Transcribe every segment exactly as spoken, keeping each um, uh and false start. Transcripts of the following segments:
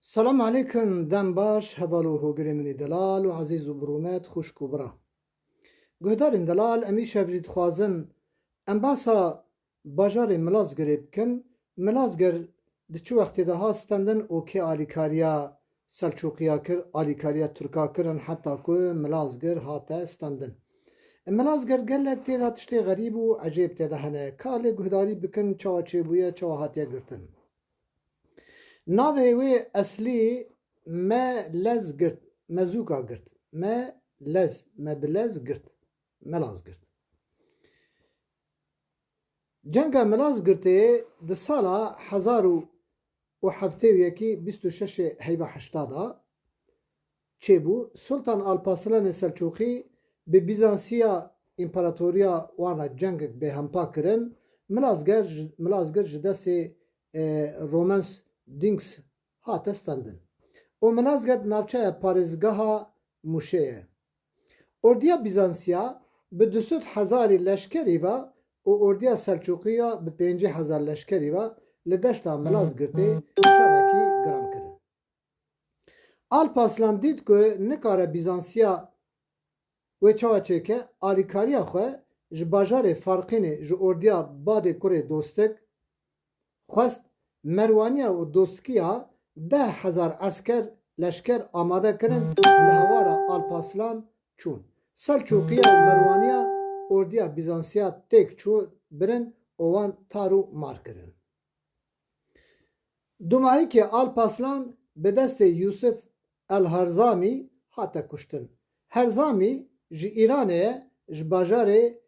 Selam aleykum, dem baş, heval û hogirê min ê delal û ezîz û birûmet, xwişk û bira. Guhdarên delal, em îşev jî dixwazin em behsa bajarê Milazgirê bikin. Milazgir di çi wextê de hat stendin û kê alîkariya Selçûqiya kir, alîkariya Tirka kirin, heta ku Milazgir hate stendin. Milazgir gelek tê de tiştê xerîb û ecêb tê de hene. Ka lê guhdarî bikin, çawa çêbûye, çawa hatiye girtin. Navê wê eslî me lez girt, me zûka girt. Me lez, me bi lez girt. Me laz girt. Cenga Milazgirtê di sala hezar û heftê û yekî, bîst û şeşê heyva heşta de çêbû. Sultan Alpaslanê Selçûqî bi Bîzansiya împaratoriya wan re cengek bêhempa kirin. Milazger ji, Milazgir ji destê, e, Romans Dings hate stendin. Û Milazgir navçeya parêzgeha Mûşê ye. Ordiya Bîzansiya bi du sed hezarî leşkerî ve û ordiya Selçûqiya bi pêncî hezar leşkerî ve li deşta Milazgirtê şerekî giran kirin. Alpaslan dît ku nikare Bîzansiya wê çawa çêke, alîkariya xwe ji bajarê Farqînê ji ordiya Badê kurê Dostik xwest. Merwaniya û Dostkiya deh hezar esker, leşker amade kirin, li hewara Alpaslan çûn. Selçûqiya û Merwaniya ordiya Bîzansiya têk çû birin û wan tar û mar kirin. Dumahîkê Alpaslan bi destê Yûsif El Herzamî hate kuştin. Herzamî ji Îranê ye, ji bajarê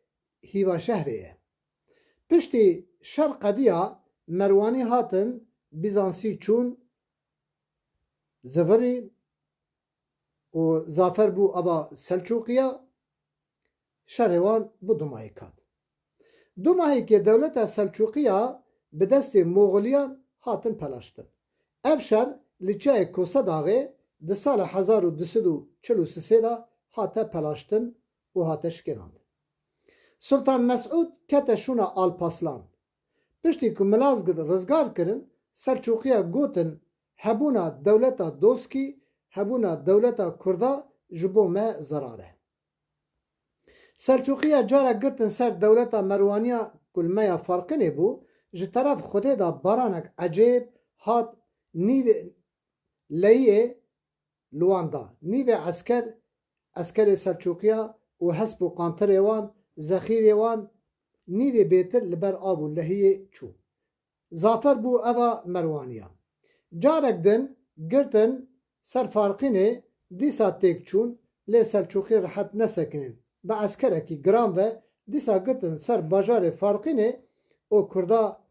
Hîvaşehrê ye. Piştî şer qediya, Merwanî hatin Bîzansî çûn zivirî û zafer bû ava Selçûqiya, şerê wan bi dumahîk hat. Dumahîkê dewleta Selçûqiya bi destê Moxoliyan hatin pelaştin. Ev şer li çiyayê Kosedaxê di sala hezar û du sed û çil û sisê de hate pelaştin û hate şikênandin. Sultan Mesûd kete şûna Alpaslan. Piştî ku Milazgir rizgar kirin, Selçûqiya gotin hebûna dewleta Doskî, hebûna dewleta Kurda ji bo me zerar e. Selçûqiya cara girtin ser dewleta Merwaniya ku li me ya Farqinê bû, ji teref Xwedê de baranek ecêb hat nîvê leyiyê li wan da. Nîvê esker, eskerê Selçûqiya û hesp û qantirê wan, zexîrê wan, nîvê bêtir li ber av û lehiyê çû. Zafer bû eva Merwaniya. Carek din girtin ser Farqînê, dîsa têk çûn, lê Selçûqî rehet nesekinên. Bi eskerekî giran ve dîsa girtin ser bajarê Farqînê û Kurda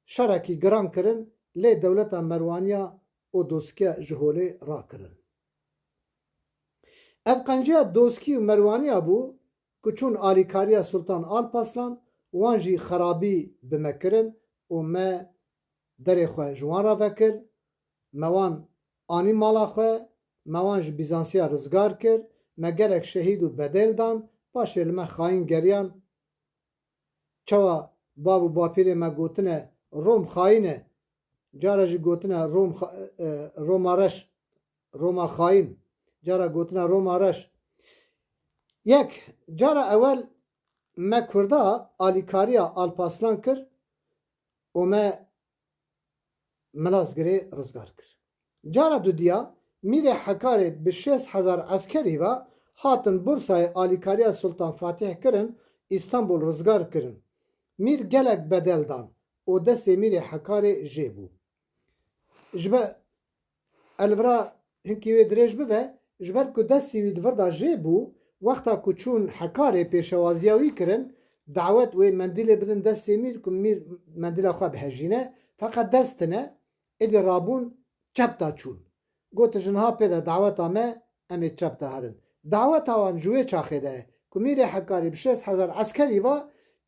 şerekî giran kirin, lê dewleta Merwaniya û Doskiya ji holê rakirin. Ev qenciya Doskî û Merwaniya bû ku çûn alîkariya Sultan Alpaslan, wan jî xerabî bi me kirin û me derê xwe ji wan re vekir, me wan anî mala xwe, me wan ji Bîzansiya rizgar kir, me gelek şehîd û bedel dan, paşê li me xayîn geriyan. Çawa bav û bapîrê me gotine, Rom xayîn e, cara jî gotine Rom xa-, e, Roma reş, Roma xayîn, cara gotine Roma reş. Yek, cara ewel me Kurda alîkariya Alpaslan kir û me Milazgirê rizgar kir. Cara dudiya, Mîrê Hekarê bi şêst hezar eskerî ve hatin Bursayê alîkariya Sultan Fatîh kirin, Îstanbul rizgar kirin. Mîr gelek bedel dan û destê Mîrê Hekarê jê bû. Ji ber, elvira hinkî wê dirêj bibe, ji ber ku destî wî di vir de jê bû, wexta ku çûn Hekarê pêşewaziya wî kirin, dawet wê mendîlê bidin destê Mîr ku Mîr mendîla xwe bihejîne, feqet dest tine, êdî rabûn çepta çûn. Gotin ji niha pê de daweta me, em ê çepta herin. Daweta wan ji wê çaxê de ye ku Mîrê Hekarî bi şêst hezar eskerî ve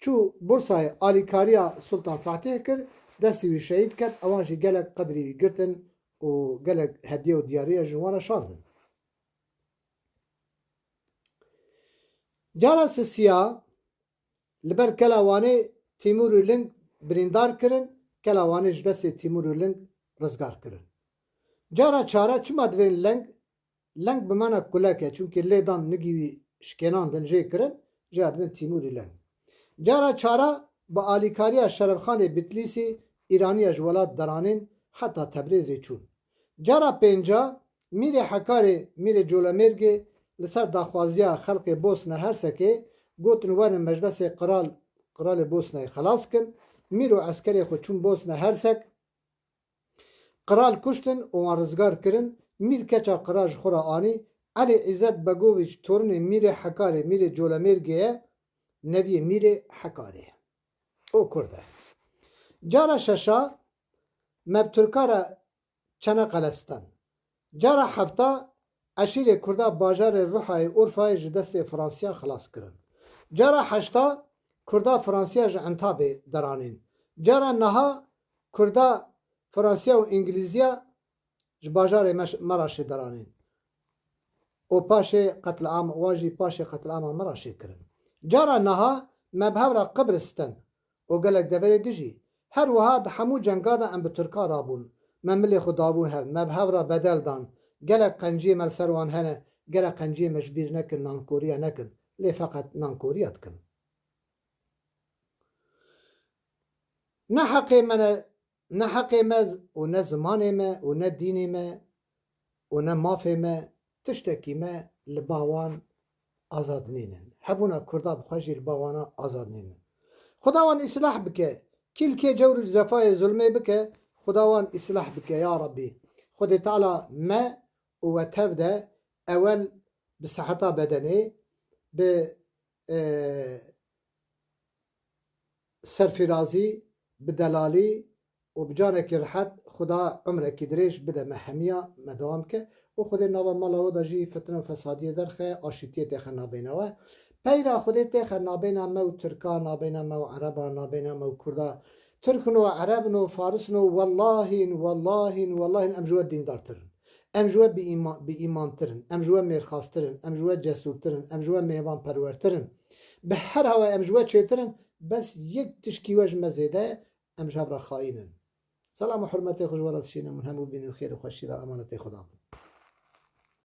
çû Bursayê alîkariya Sultan Fatih kir, destî wî şehîd ket, ewan jî gelek qedrî wî girtin û gelek hediye û diyariya ji wan re şandin. Cara sisiya li ber Kela Wanê Tîmûr û Ling birîndar kirin, Kela Wanê ji destê Tîmûr û Ling rizgar kirin. Cara çara çima divên leng? Leng bi mana kulek e, çunkî lê dan nigî wî şikênandin jê kirin, jê dibin Tîmûrî leng. Cara çara bi alîkariya Şerefxanê Bitlîsî Îraniya ji welat deranên heta Tebrêzê çûn. Cara pênca Mîrê Hekarê, Mîrê Colemêrgê li ser daxwaziya xelkê Bosna Hersekê gotin werin meclesê qral, qralê Bosnayê xelas kin. Mîr û eskerê xwe çûn Bosna Hersek. Qral kuştin û wan rizgar kirin. Mîr keça qral ji xwe re anî. Elî Îzzet Begoviç torunê Mîrê Hekarê, Mîrê Colemêrgê ye, neviyê Mîrê Hekarê ye. O Kurd e. Cara şeşa me bi Tirka re Çeneqele sten. Cara hefta eşîrê Kurda bajarê Ruhayê Urfayê ji destê Fransiya xilas kirin. Cara heşta Kurda Fransiya ji Entabê deranîn. Cara neha Kurda Fransiya û Îngilîziya ji bajarê Meş-, Meraşê deranîn. Û paşê qetliam, wan jî paşê qetliama Meraşê kirin. Cara neha me bi hev re Qibris sten û gelek deverê dijî. Her wiha di hemû cenga de em bi Tirka rabûn. Me milê xwe dabû hev, me bi hev re bedel dan. Gelek qenciyê me li ser wan hene, gelek qenciyê me ji bîr nekin, nankoriya nekin. Lê feqet nankoriya dikin. Ne heqê me ne, ne heqê me û ne zimanê me û ne dînê me û ne mafê me, tiştekî me li ba wan azad nînin. Hebûna Kurda bi xwe jî li ba wana azad nînin. Xuda wan îslah bike. Kî li kê cewr û cefayê zulmê bike, Xuda wan îslah bike ya Rabbî. Xwedê Teala me û we tev de ewel bi seheta bedenê, bi, e, serfirazî, bi delalî û bi canekî rehet Xuda umrekî dirêj bide me hemiya me dewam ke û Xwedê nava mala we de jî fitne û fesadiyê derxe, aşîtiyê têxe nabêna we. Peyra Xwedê têxe nabêna me û Tirka, nabêna me û Ereba, nabêna me û Kurda. Tirk no, Ereb no, Faris no, wellahîn, wellahîn, wellahîn em ji we dîndartir in. Em ji we bi îma-, bi îmantir in, em ji we mêrxastir in, em ji we cesûrtir in, em ji we mêvanperwertir in. Bi her hawa em ji we çêtir in, bes yek tişkî we ji me zêde ye, em ji hev re xayîn in. Selam û hurmetê xwe ji we re dişînim, hûn hemû bînin xêr û xweşî de emanetê Xuda bin.